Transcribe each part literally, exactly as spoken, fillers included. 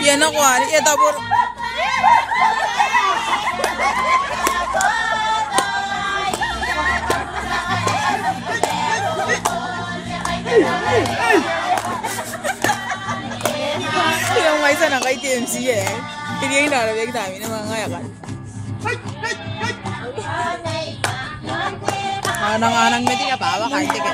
Ia nako are e taboro. Ia ngai ti a nang kai te M C e. Iai ae na raba ke tamnei ma ngaia akanne. A nang, a nang meti ka bawa kai te ke.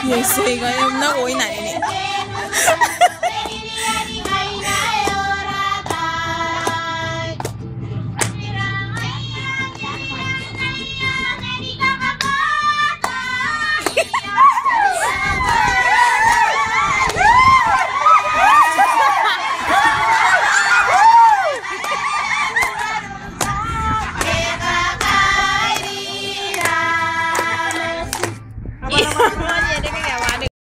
Yes, I got him. Not going.